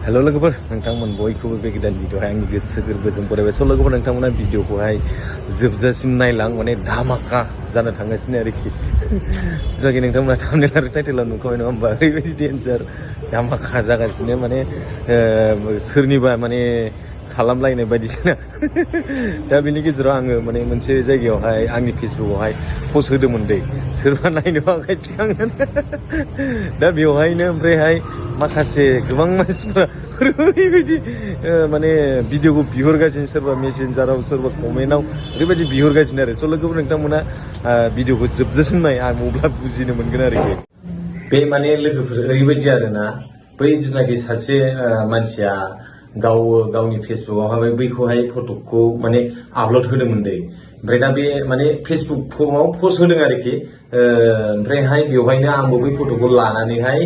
हेल' लोगोफोर नोंथांमोन बयखौबो बे गोदान भिडिअ'हाय आंनि गोसो गोरबोजों बरायबाय। स' लोगोफोर नोंथांमोना भिडिअ'खौहाय जोबजासिम नायलां, माने धामाका जानो थांगासिनो आरोखि। जेनाखि नोंथांमोना थाम्बनेल आरो टाइटेलाव नुखाबाय नङा होमबा, ओरैबायदि डेन्जार धामाका जागासिनो, माने सोरनिबा माने खालामलायनाय बायदिसिना। दा बिनि गेजेराव आङो माने मोनसे जायगायावहाय आंनि फेसबुकआवहाय पस्ट होदोंमोन दै, सोरबा नायनो आखाइ थिखांगोन। दा बेवहायनो ओमफ्रायहाय माखासे गोबां मानसिफोरा ओरैबायदि माने भिडिअखौ बिहरगासिनो, सोरबा मेसेन्जाराव सोरबा कमेन्टआव ओरैबायदि बिहरगासिनो आरो। स' लोगोफोर नोंथांमोना भिडिअखौ जोबजासिम नाय, आं अब्ला बुजिनो मोनगोन आरोखि। बे माने लोगोफोर ओरैबायदि आरोना, बै जेनाखि सासे मानसिया गावनि फेसबुकआवहाय बैखौहाय फटकखौ माने आपल'ड होदोंमोन दै। ओमफ्राय दा बे माने फेसबुकआव पस्ट होदों आरोखि। ओमफ्रायहाय बेवहायनो आंबो बै फटकखौ लानानैहाय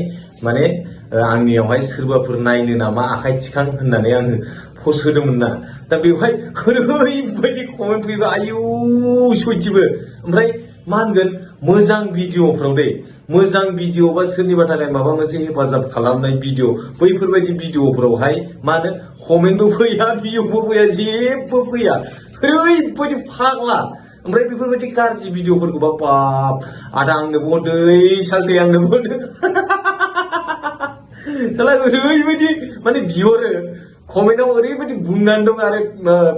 माने आंनियावहाय सोरबाफोर नायनो नामा आखाइ थिखां होननानै आङो पस्ट होदोंमोन ना। दा बेवहाय ओरैबायदि कमेन्ट फैबाय, आयु सयथिबो। ओमफ्राय मा होनगोन, मोजां भिडिअफ्राव दै, मोजां भिडिअ बा सोरनिबा थाखाय माबा मोनसे हेफाजाब खालामनाय भिडिअ, बैफोरबायदि भिडिअफ्रावहाय मा होनो कमेन्टबो फैया, भिउबो फैया, जेबो फैया। ओरैबायदि फाग्ला। ओमफ्राय बेफोरबायदि गाज्रि भिडिअफोरखौबा बाब, आदा आंनोबो हरदो सालथे आंनोबो हरदो। साला ओरैबायदि माने बिहरो, कमेन्टआव ओरैबायदि बुंनानै दं, आरो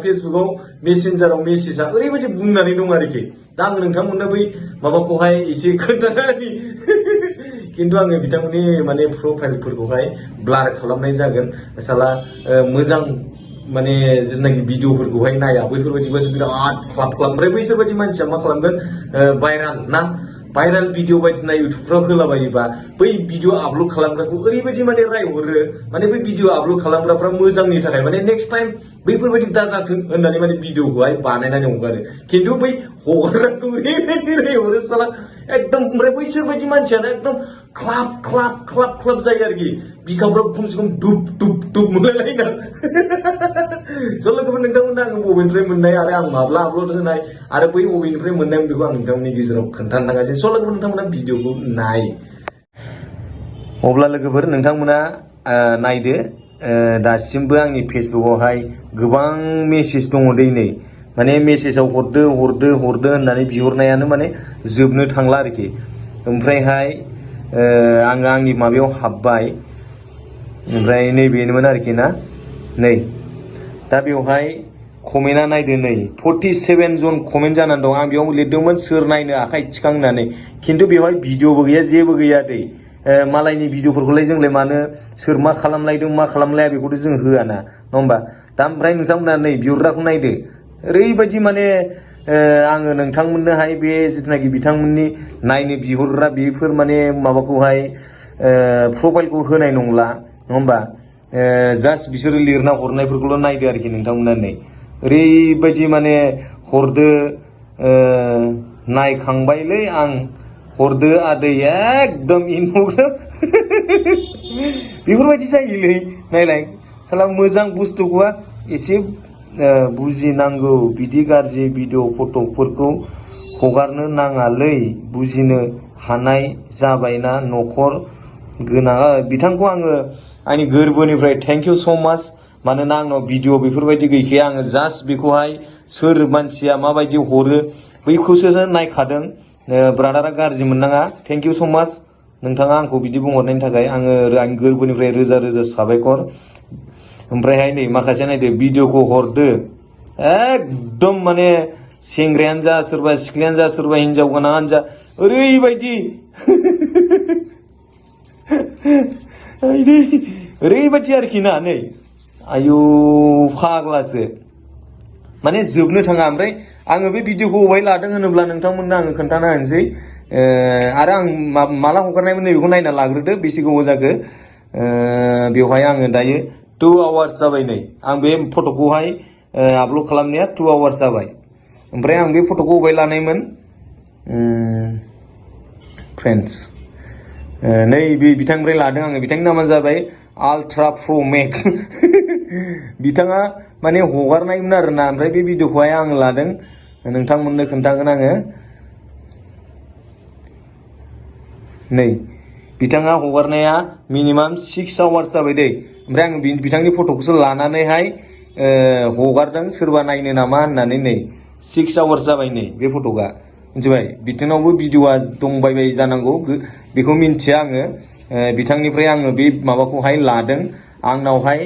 फेसबुकआव मेसेन्जाराव मेसेजआ ओरैबायदि बुंनानै दं आरोखि। दा आङो नोंथांमोननो बै माबाखौहाय एसे खोन्थानानै खिन्थु आङो बिथांमोननि माने प्रफाइलफोरखौहाय ब्लार खालामनाय जागोन। साला मोजां माने जेनाखि भिडिअफोरखौहाय नाया, बैफोरबायदिखौ बिराद क्लाब क्लाब। ओमफ्राय बैसोर बायदि मानसिया मा खालामगोन, भाइराल ना, भाइराल भिडिअ बायदिसिना इउटुबफ्राव होलाबायोबा बै भिडिअ आपल'ड खालामग्राखौ ओरैबायदि माने रायहरो, माने बै भिडिअ आपल'ड खालामग्राफ्रा मोजांनि थाखाय माने नेक्स्ट टाइम बैफोरबायदि दाजाथों होननानै माने भिडिअखौहाय बानायनानै हगारो। खिन्थु बै हगारग्राखौ ओरैबायदि रायहरो साला एकदम। ओमफ्राय बैसोर बायदि मानसियानो एकदम क्लाब क्लाब क्लाब क्लाब जायो आरोखि। बिखाफ्राव खमसे खम दुब दुब दुब मोनलायलायना। स' लोगोफोर नोंथांमोना आङो बबेनिफ्राय मोननाय आरो आं माब्ला आपल'ड होनाय आरो बै बबेनिफ्राय मोननाय, बेखौ आं नोंथांमोननि गेजेराव खोन्थानो थांगासिनो। स' लोगोफोर नोंथांमोना भिडिअखौ नाय। अब्ला लोगोफोर नोंथांमोना नायदो, दासिमबो आंनि फेसबुकआवहाय गोबां मेसेज दङ दै नै, माने मेसेजाव हरदो हरदो हरदो होननानै बिहरनायानो माने जोबनो थांला आरोखि। ओमफ्रायहाय आङो आंनि माबायाव हाबबाय, ओमफ्राय नैबेनोमोन आरोखि ना, नै दा बेवहाय कमेन्टआ नायदो नै 47 जन कमेन्ट जानानै दं। आं बेयाव लिरदोंमोन सोर नायनो आखाइ थिखां होननानै, खिन्थु बेवहाय भिडिअबो गैया, जेबो गैया दै। मालायनि भिडिअफोरखौलाय जोंलाय मानो, सोर मा खालामलायदों मा खालामलाया बेखौथ' जों होआ ना, नङा होमबा। दा ओमफ्राय नोंथांमोना नै बिहरग्राखौ नायदो, ओरैबायदि माने आङो नोंथांमोननोहाय बे जिथुनाखि बिथांमोननि नायनो बिहरग्रा बेफोर माने माबाखौहाय प्रफाइलखौ होनाय नंला, नङा होमबा। जास्ट बिसोरो लिरना हरनायफोरखौल' नायदो आरोखि नोंथांमोना। नै ओरैबायदि माने हरदो, नायखांबायलै आं, हरदो आदै, एकदम इनबक्स बेफोरबायदि जायोलै। नायलाय साला मोजां बुस्थुखौहा एसे बुजिनांगौ, बिदि गाज्रि भिडिअ फटकफोरखौ हगारनो नाङालै, बुजिनो हानाय जाबायना न'खर गोनां। बिथांखौ आङो आंनि गोरबोनिफ्राय थेंक इउ स' माच। मानोना आंनाव भिडिअ बेफोरबायदि गैखाया, आङो जास्ट बेखौहाय सोर मानसिया माबायदि हरो बैखौसो नायखादों। ब्रादारा गाज्रि मोननाङा, थेंक इउ स' माच नोंथाङा आंखौ बिदि बुंहरनायनि थाखाय। आङो आंनि गोरबोनिफ्राय रोजा रोजा साबायखर। ओमफ्रायहाय नै माखासेया नायदो, भिडिअखौ हरदो, एकदम माने सेंग्रायानो जा, सोरबा सिख्लायानो जा, सोरबा हिनजाव गोनाङानो जा, ओरैबायदि ओरैबायदि आरोखि ना। नै आयु फाग्लासो, माने जोबनो थाङा। ओमफ्राय आङो बे भिडिअखौ अबेहाय लादों होनोब्ला नोंथांमोननो आङो खोन्थाना होनोसै। आरो आं माला हगारनायमोन नैबेखौ नायना लाग्रोदो, बेसे गोबाव जाखो। बेवहाय आङो दायो 2 आवार्स जाबाय। नै आं बे फट'खौहाय आपल'ड खालामनाया 2 आवार्स जाबाय। ओमफ्राय आं बे फट'खौ अबेहाय लानायमोन, फ्रेन्ड्स, नै बे बिथांनिफ्राय लादों आङो। बिथांनि नामा जाबाय आल्ट्रा प्र मेक्स। बिथाङा माने हगारनायमोन आरोना। ओमफ्राय बे भिडिअखौहाय आं लादों, नोंथांमोननो खोन्थागोन आङो। नै बिथाङा हगारनाया मिनिमाम 6 आवार्स जाबाय दै। ओमफ्राय आङो बिथांनि फट'खौसो लानानैहाय हगारदों सोरबा नायनो नामा होननानै नै 6 आवार्स जाबाय नै बे फट'आ मिथिबाय बिथांनावबो भिडिअ'आ दंबायबाय जानांगौ बेखौ मिन्थिया आङो बिथांनिफ्राय आङो बे माबाखौहाय लादों आंनावहाय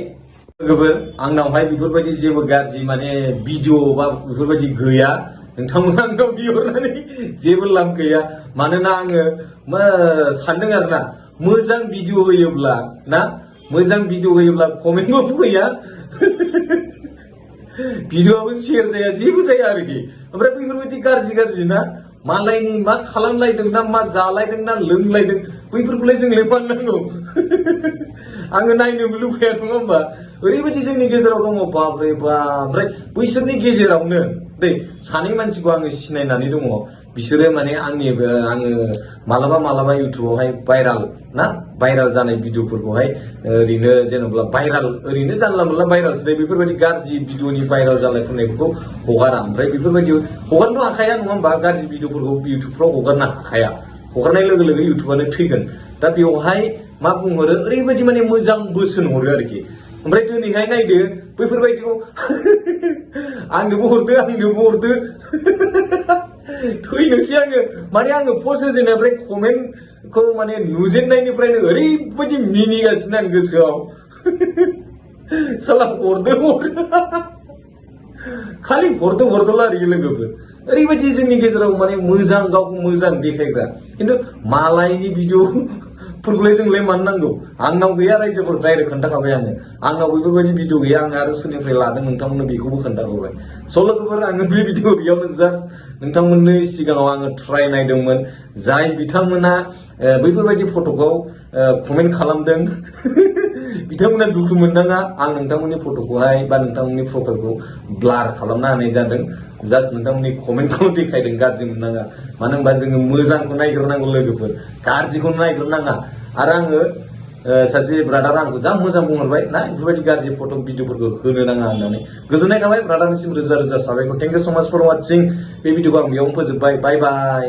आंनावहाय बेफोरबायदि जेबो गाज्रि माने भिडिअ' बा बेफोरबायदि गैया नोंथांमोना आंनाव बिहरनानै जेबो लाब गैया मानोना आङो सानदों आरोना मोजां भिडिअ' होयोब्ला ना मोजां भिडिअ' होयोब्ला कमेन्टबो फैया भिडिअ'आबो शेयार जाया जेबो जाया आरोखि ओमफ्राय बेफोरबायदि गाज्रि ना मालायनि मा खालामलायदों ना मा जालायदों ना लोंलायदों बैफोरखौलाय जोंलाय मा नांगौ आङो नायनोबो लुबैया नङा होमबा ओरैबायदि जोंनि गेजेराव दङ बापरे बाप ओमफ्राय बैसोरनि गेजेरावनो दै सानै मानसिखौ आङो सिनायनानै दङ बिसोरो माने आङो मालाबा इउटुबावहाय भाइराल जानाय भिडिअफोरखौहाय ओरैनो जेनेबा भाइराल ओरैनो जानला मोनला भाइराल जानाय बेफोरबायदि गाज्रि भिडिअनि भाइराल जालायफोरखौ हगारा ओमफ्राय बेफोरबायदि हगारनो हाखाया नङा होमबा गाज्रि भिडिअफोरखौ इउटुबफ्राव हगारनो हाखाया हगारनाय लोगो लोगो इउटुबानो थैगोन दा बेवहाय मा बुंहरो ओरैबायदि माने मोजां बोसोन हरो आरोखि ओमफ्राय दिनैहाय नायदो बैफोरबायदिखौ आंनोबो हरदो थैनोसै आङो माने आङो पस्ट होजेननायनिफ्राय कमेन्टखौ माने नुजेननायनिफ्रायनो ओरैबायदि मिनिगासिनो आं गोसोआव साला हरदो खालि हरदोल आरोखि लोगोफोर ओरैबायदि जोंनि गेजेराव माने मोजां गावखौ मोजां देखायग्रा खिन्थु मालायनि भिडिअफोरखौलाय जोंलाय मानो नांगौ आंनाव गैया रायजोफोर डाइरेक्ट खोन्थाखाबाय आंनाव बेफोरबायदि भिडिअ गैया आङो आरो सोरनिफ्राय लादों नोंथांमोननो बेखौबो खोन्थाखाबाय स' लोगोफोर आङो बे भिडिअ बेयावनो जास्ट नोंथांमोननि सिगाङाव आङो ट्राइ नायदोंमोन जाय बिथांमोना बैफोरबायदि फट'खौ कमेन्ट खालामदों बिथांमोना दुखु मोननाङा आं नोंथांमोननि फट'खौहाय बा नोंथांमोननि प्रफाइलखौ ब्लार खालामना होनाय जादों जास्ट नोंथांमोननि कमेन्टखौ देखायदों गाज्रि मोननाङा मानो होनबा जोङो मोजांखौ नायग्रोनांगौ लोगोफोर गाज्रिखौ नायग्रोनाङा आरो आङो सासे ब्रादारा आंखौ जा मोजां बुंहरबाय ना बेफोरबायदि गाज्रि फट' भिडिअफोरखौ होनो नाङा होननानै गोजोननाय थाबाय ब्रादारनिसिम रोजा रोजा साबायखर थेंक इउ सो माच फर वाचिं बे भिडिअखौ आं बेयावनो फोजोबबाय बाय बाय